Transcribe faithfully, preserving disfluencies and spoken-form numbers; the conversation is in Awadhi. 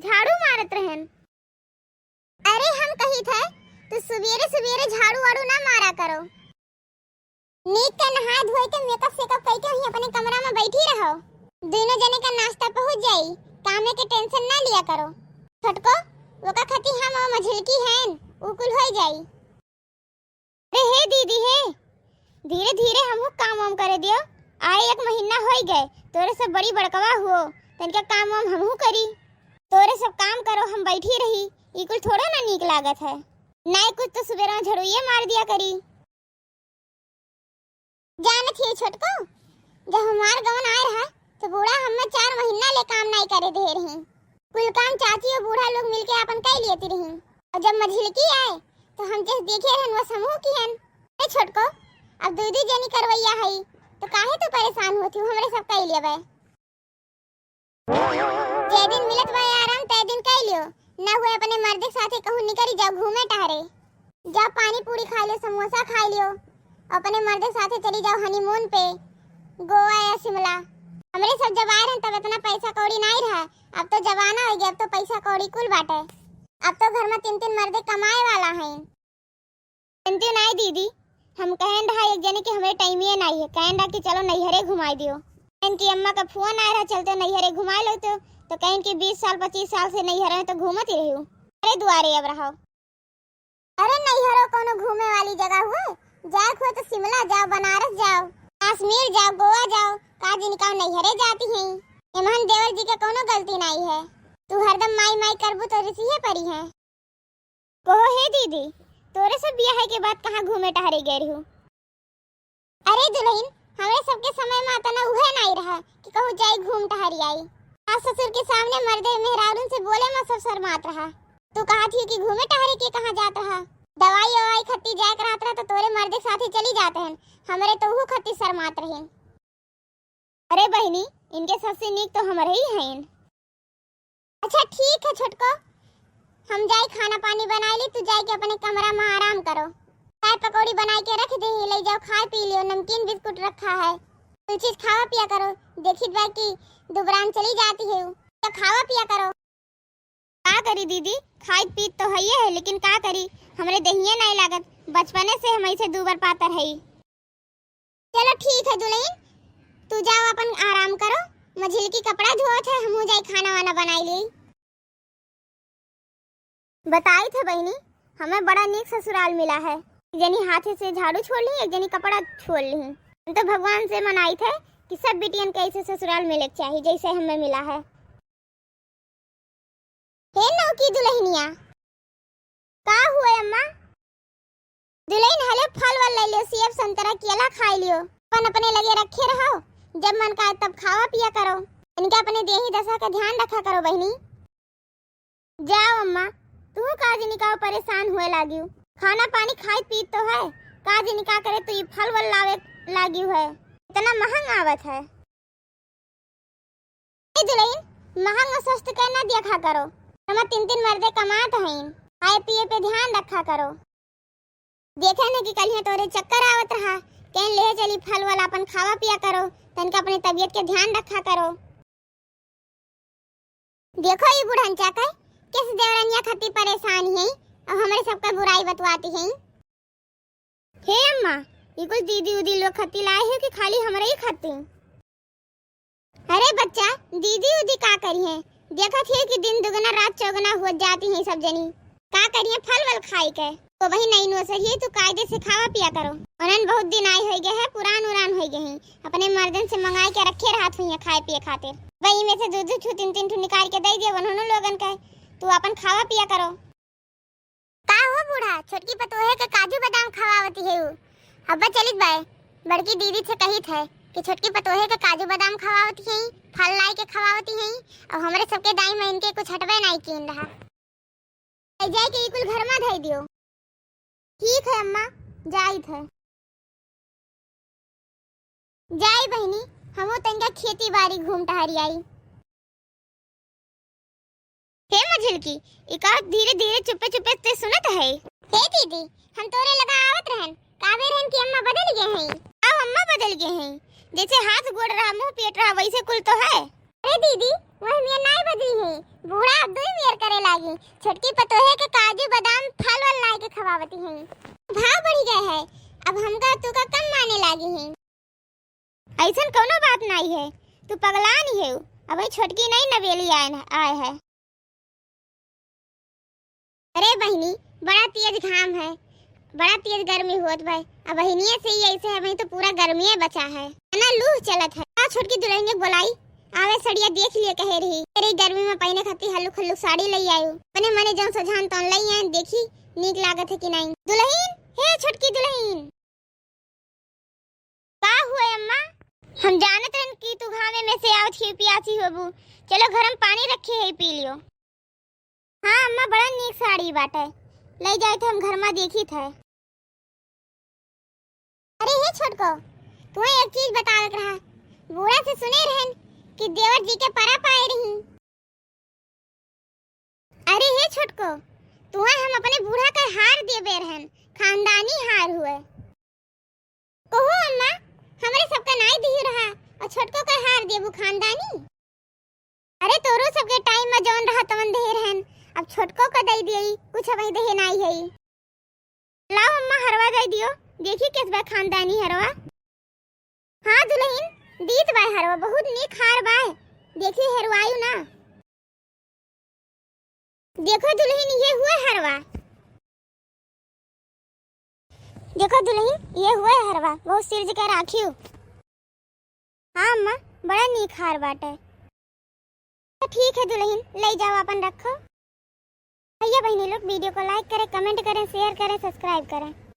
झाड़ू मारत रहन। अरे हम कहित है, तू सुबेरे सुबेरे झाड़ू वाड़ू ना मारा करो। नीक के नहाए धोए के मेकअप सेकअप कइके वहीं अपने कमरा में बैठी रहो। दुइनो जने का नाश्ता पहुँच जाई, कामे के टेंशन ना लिया करो। छोटको, ओका खती हम और मझिलकी हैं, उ कुल होई जाई। अरे हे दीदी हे, धीरे धीरे हमहू काम वाम करे दियो। आए एक महीना होई गए, तोरे सब बड़ी बड़कवा हुओ, तनिका काम वाम हमहू करी। तोरे सब काम करो, हम बैठी रही, ई कुल थोड़ो ना नीक लागत है। नाई कुछ तो सुबेरा झड़ुइये मार दिया करी। जानत ही छोटको, जब हमार गवन आए रहा, तो बूढ़ा हमें चार महीना ले काम नाई करे दे रही। कुल काम चाची और बूढ़ा लोग मिलके आपन कई लेती रही। और जब मझिलकी आए, तो हम जैसे देखे रहन, वो समूह की हन। ए छोटको, अब दू दू जनी करवैया हई, तो काहे तू परेशान होती हो? हमरे सब कई लेबे। जे दिन मिलत बा आराम, तय दिन कई लियो। ना हुए अपने मर्दे के साथे कहूँ निकरी जाओ घूमे टहरे। जाओ पानी पूरी खा लियो, समोसा खा लियो, अपने मर्दे के साथे चली जाओ honeymoon पे, गोवा या शिमला। हमरे सब जब आए रहन तब इतना पैसा कौड़ी नाई रहा, अब तो जमाना हो गया, अब तो पैसा कौड़ी कुल बाटे। अब तो घर में तीन तीन मर्दे कमाए वाला हैं। जानती हो नाई दीदी, हम कहन रहा एक जने कि हमरे टाइमिए नाई है, कहन रहा कि चलो नैहरे घुमाई दियो। कहन कि अम्मा का फोन आए रहा, चलते नैहरे घुमाए लो तो, तो कहन कि बीस साल पच्चीस साल से नैहरे में तो घूमत ही रही हूँ, अरे दुआरे अब रहो। अरे नैहरो कोनो घूमे वाली जगह हुए, जाए हुए तो शिमला जाओ, बनारस जाओ, कश्मीर जाओ, गोवा जाओ, का जिनका नैहरे जाती हैं। एमहन देवर जी के कोनो गलती नाई है, तू हरदम माई माई करबू तो रिसिये परी है। कहो हे दीदी, तोरे सब बियाह के बाद कहाँ घूमे टहरे गए रहू? अरे दुल्हन, हमरे सबके समय में अतना उहे नाई रहा कि कहूँ जाई घूम टहरी आई। सास ससुर के सामने मर्दे मेहरारून से बोले में सब शर्मात रहा। तू कहा थी कि घूमे टहरे के कहाँ जात रहा? दवाई ववाई खत्ती जाए के रहत रहा तो तोरे मर्दे के साथे चली जात हन, हमरे तो उहू खत्ती शर्मात रहे। अरे बहिनी, इनके सबसे नीक तो हमरे ही हईन। अच्छा ठीक है छोटको, हम जाई खाना पानी बनाई ली, तू जाई के अपने कमरा में आराम करो। चाय पकौड़ी बनाई के रख दे, ले जाओ खाए पी लियो, नमकीन बिस्कुट रखा है, कुल चीज खावा पिया करो। देखित बा कि दुबरान चली जाती है, तो खावा पिया करो। का करी दीदी, खाइत पीत तो हइये है, लेकिन का करी, हमरे देहिये नाई लागत, बचपने से हम ऐसे दूबर पातर हई। चलो ठीक है दुल्हन, तू जाओ अपन आराम करो, मझिलकी कपड़ा धोत है, हमहू जाई खाना वाना बनाई ली। बताई थे बहिनी, हमें बड़ा नीक ससुराल मिला है, एक जनी हाथे से झाड़ू छोड़ ली, एक जनी कपड़ा छोड़ ली। हम तो भगवान से मनाई थे कि सब बिटियन के ऐसे ससुराल मिले के चाही जैसे हमें मिला है। हे नौकी दुल्हनिया, का हुए अम्मा? दुल्हन हले फल वल ले लियो, सेब संतरा केला खाई लियो, अपन अपने लगे रखे रहो, जब मन का तब खावा पिया करो, इनके अपने देही दशा का ध्यान रखा करो बहिनी। जाओ अम्मा, तू का जिनी का परेशान हुए लागियो, खाना पानी खाई पीत तो है, का जिनी का करे तू ये फल वल लावे लागियो है, इतना महंग आवत है। ए दुल्हन, महंग और सस्त के ना देखा करो, हम तीन तीन मर्दे कमात हईन, खाए पिए पे ध्यान रखा करो। देखे न कि कलिया तोरे चक्कर आवत रहा, कहन ले चली फल वाला अपन खावा पिया करो, तनका अपने तबीयत के ध्यान रखा करो। देखो ई बुढ़न चाकर, किस देवरनिया खत्ती परेशान है और हमरे सबका बुराई बतवाती है। हे अम्मा, ई कुल दीदी उदी लोग खत्ती लाए हो कि खाली हमरे ही खत्ती? अरे बच्चा, दीदी उदी का करी है? देखत ही कि दिन दुगना रात चौगना हुआ जाती हैं सब जनी। का करी है फल वल खाई के? तो वही नई नोसर ही तू कायदे से खावा पिया करो। उन्हन बहुत दिन आए होई गए हैं, पुरान उरान होई गए हैं। अपने मर्दन से मंगाई के रखे रहत हुई है खाए पिए खातिर। वही में से दू दू ठू तीन तीन ठू निकाल के दे दिए उन्होंने लोगन के। तू अपन खावा पिया करो। का हो बूढ़ा, छोटकी पतोहे के काजू बादाम खवावती है उ। अब्बा चलित बाय, बड़की दीदी से कहित है कि छोटकी पतोहे के काजू बादाम खवावती है, फल लाई के खवावती है, और हमरे सबके दाई में इनके कुछ हटबे नाई कीन रहा। ले जाए के ई कुल घर में धई दियो। ठीक है अम्मा, जाइत है। जाई बहिनी, हमहू तनिका खेती बाड़ी घूम टहरी आई। हे मझिलकी, ई का धीरे धीरे चुप्पे चुप्पे ते सुनत है? हे दीदी, हम तोरे लगा आवत रहन, कावे रहन कि अम्मा बदल गए हैं। आओ अम्मा बदल गए हैं, जैसे हाथ गोड़ रहा मुंह पेट रहा वैसे कुल तो है। अरे दीदी, वह मियाँ नाई बदली है, बूढ़ा अब दुई लागी। छोटकी पतोहे के काजू बादाम फल वल लाइ के खवावती हैं। भाव बढ़ि गए है, अब हमका तू का कम माने लागी हैं। अइसन कउनो बात नाहीं है, तू पगलान ही है। अबहीं छोटकी नहीं नवेली आए न, आए है। अरे बहिनी, बड़ा तेज घाम है, बड़ा तेज गर्मी होत बा। अब बहिनिये से ही ऐसे है, वहीं तो पूरा गर्मिये बचा है ना, लूह चलत है। का छोटकी दुलहिनिया के बोलाई, आवे सड़िया देख लिए कहे रही। अरे गर्मी में पहिने खातिर हल्लुक हल्लुक साड़ी लइ आयु। अपने मने जौन सजान तौन लइ आए, देखी नीक लागत है कि नाहीं। दुलहिन, हे छोटकी दुलहिन। का हुए अम्मा? हम जानत रहन कि तू घामे में से आवत ही पियासी होबू। चलो घर में पानी रखे है, पी लियो। हाँ अम्मा, बड़ा नीक साड़ी बाटे, लइ जाइत हम घर में देखित है। अरे हे छोटको, तुहे एक चीज बतावे के रहा। बूढ़ा से सुने रहन कि देवर जी के परब आए रही। अरे हे छोटको, तुहे हम अपने बूढ़ा का हार देबे रहन, खानदानी हार हुए। कहो अम्मा, हमरे सबका नाई दिहु रहा और छोटको का हार देबू खानदानी? अरे तोरो सबके टाइम में जौन रहा तवन देहे रहन, अब छोटको का दइ दिए, कुछ अबहीं देहे नाई है। लाओ अम्मा, हरवा दइ दियो, देखी केस बा खानदानी हरवा। हाँ दुलहिन, दीत बाय हरवा, बहुत नीक हार बाय, देखी हेरवायु ना। देखो दुलहिन, ये हुए हरवा। देखो दुलहिन, ये हुए हरवा, बहुत सिरज के राखियो। हाँ अम्मा, बड़ा नीक हार बाटे। तो ठीक है दुलहिन, लइ जाओ, अपन रखो। भइया बहिनी लोग, video को like करें, comment करें, share करें, subscribe करें।